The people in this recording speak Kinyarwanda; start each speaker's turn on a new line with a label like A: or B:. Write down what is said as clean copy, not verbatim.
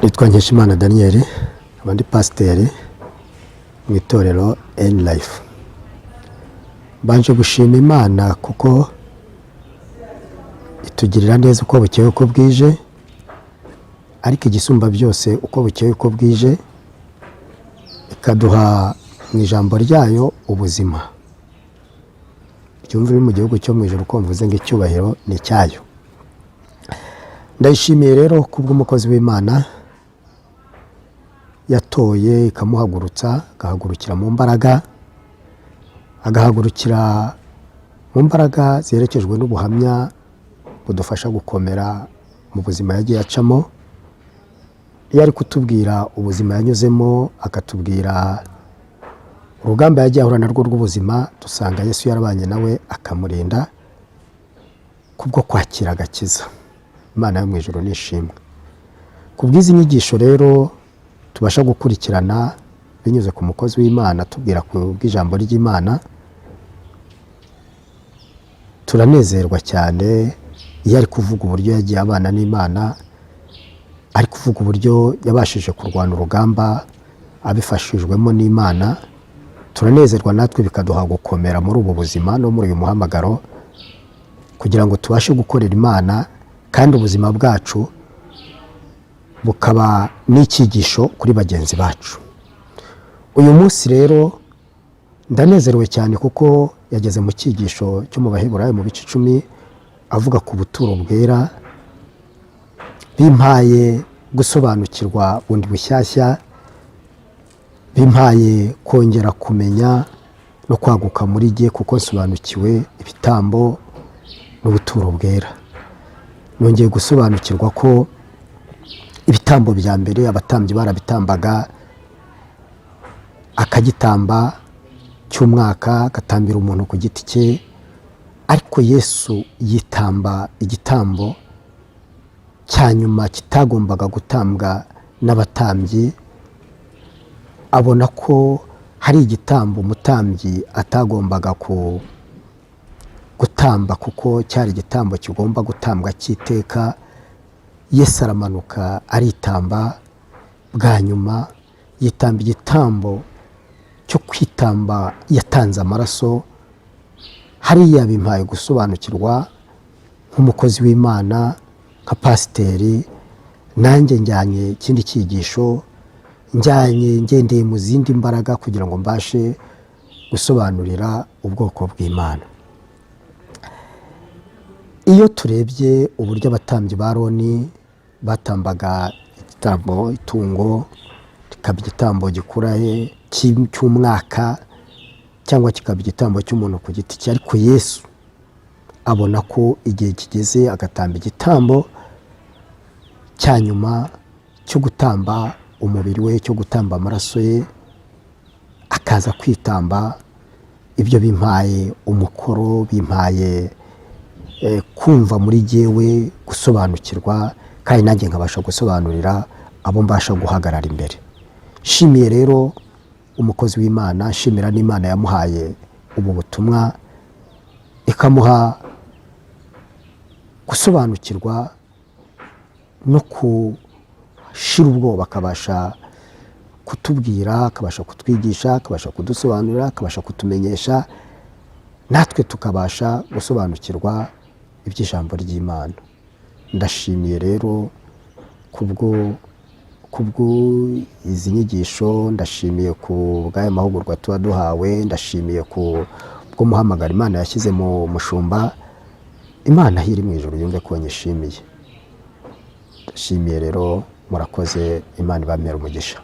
A: Nitwa Nkeshimana Daniel, nkaba ndi pasiteri mu itorero N Life. Mbanje gushima Imana kuko itugirira neza uko bukeye uko bwije, ariko igisumba byose, uko bukeye uko bwije ikaduha mu ijambo ryayo ubuzima. Byumva uri mu gihugu cyo mu ijoro uko mvuze ngo icyubahiro ni icyayo. Ndayishimiye rero kubw'umukozi w'Imana yatoye ikamuhagurutsa, agahagurukira mu mbaraga, agahagurukira mu mbaraga ziherekejwe n'ubuhamya budufasha gukomera mu buzima yagiye acamo. Iyo ari kutubwira ubuzima yanyuzemo, akatubwira urugamba yagiye ahura narwo rw'ubuzima, dusanga Yesu yarabanye nawe akamurinda kubwo kwakira agakiza. Imana yo mu ijuru nishimwe ku bw'izi nyigisho rero tubasha gukurikirana binyuze ku mukozi w'Imana tubwira ku bw'ijambo ry'Imana. Turanezerwa cyane iyo ari kuvuga uburyo yagiye abana n'Imana, ari kuvuga uburyo yabashije kurwana urugamba abifashijwemo n'Imana. Turanezerwa natwe, bikaduha gukomera muri ubu buzima no muri uyu muhamagaro, kugira ngo tubashe gukorera Imana, kandi ubuzima bwacu bukaba n'icyigisho kuri bagenzi bacu. Uyu munsi rero ndanezerewe cyane kuko yageze mu cyigisho cyo mu Baheburayo mu bice 10, avuga ku buturo bwera. Bimpaye gusobanukirwa bundi bushyashya, bimpaye kongera kumenya no kwaguka muri jye, kuko nsobanukiwe ibitambo n'ubuturo bwera. Nongeye gusobanukirwa ko ibitambo bya mbere abatambyi barabitambaga, akagitamba cy'umwaka, agatambira umuntu ku giti cye, ariko Yesu yitamba igitambo cya nyuma kitagombaga gutambwa n'abatambyi. Abona ko hari igitambo umutambyi atagombaga gutamba, kuko cyari igitambo kigomba gutambwa cy'iteka. Yesu aramanuka aritamba bwa nyuma, yitamba igitambo cyo kwitamba, yatanze amaraso. Hariya bimpaye gusobanukirwa nk'umukozi w'Imana, nka pasiteri. Nanjye njyanye ikindi cyigisho, njyanye ngendeye mu zindi mbaraga kugira ngo mbashe gusobanurira ubwoko bw'Imana. Iyo turebye uburyo abatambyi ba Aroni batambaga igitambo, itungo rikaba igitambo gikura he cy'umwaka, cyangwa kikaba igitambo cy'umuntu ku giti cye, ariko Yesu abona ko igihe kigeze agatamba igitambo cya nyuma cyo gutamba umubiri we, cyo gutamba amaraso ye, akaza kwitamba. Ibyo bimpaye umukoro, bimpaye kumva muri jyewe gusobanukirwa, kandi nanjye nkabasha gusobanurira abo mbasha guhagarara imbere. Nshimiye rero umukozi w'Imana, nshimira n'Imana yamuhaye ubu butumwa, ikamuha gusobanukirwa no gushira ubwoba, akabasha kutubwira, akabasha kutwigisha, akabasha kudusobanurira, akabasha kutumenyesha, natwe tukabasha gusobanukirwa iby'ijambo ry'Imana. Ndashimiye rero kubwo izi nyigisho, ndashimiye ku bw'aya mahugurwa tuba duhawe, ndashimiye ku bw'umuhamagaro Imana yashyize mu mushumba. Imana aho iri mu ijuru yumve ko nyishimiye. Ndashimiye rero, murakoze, Imana ibamere umugisha.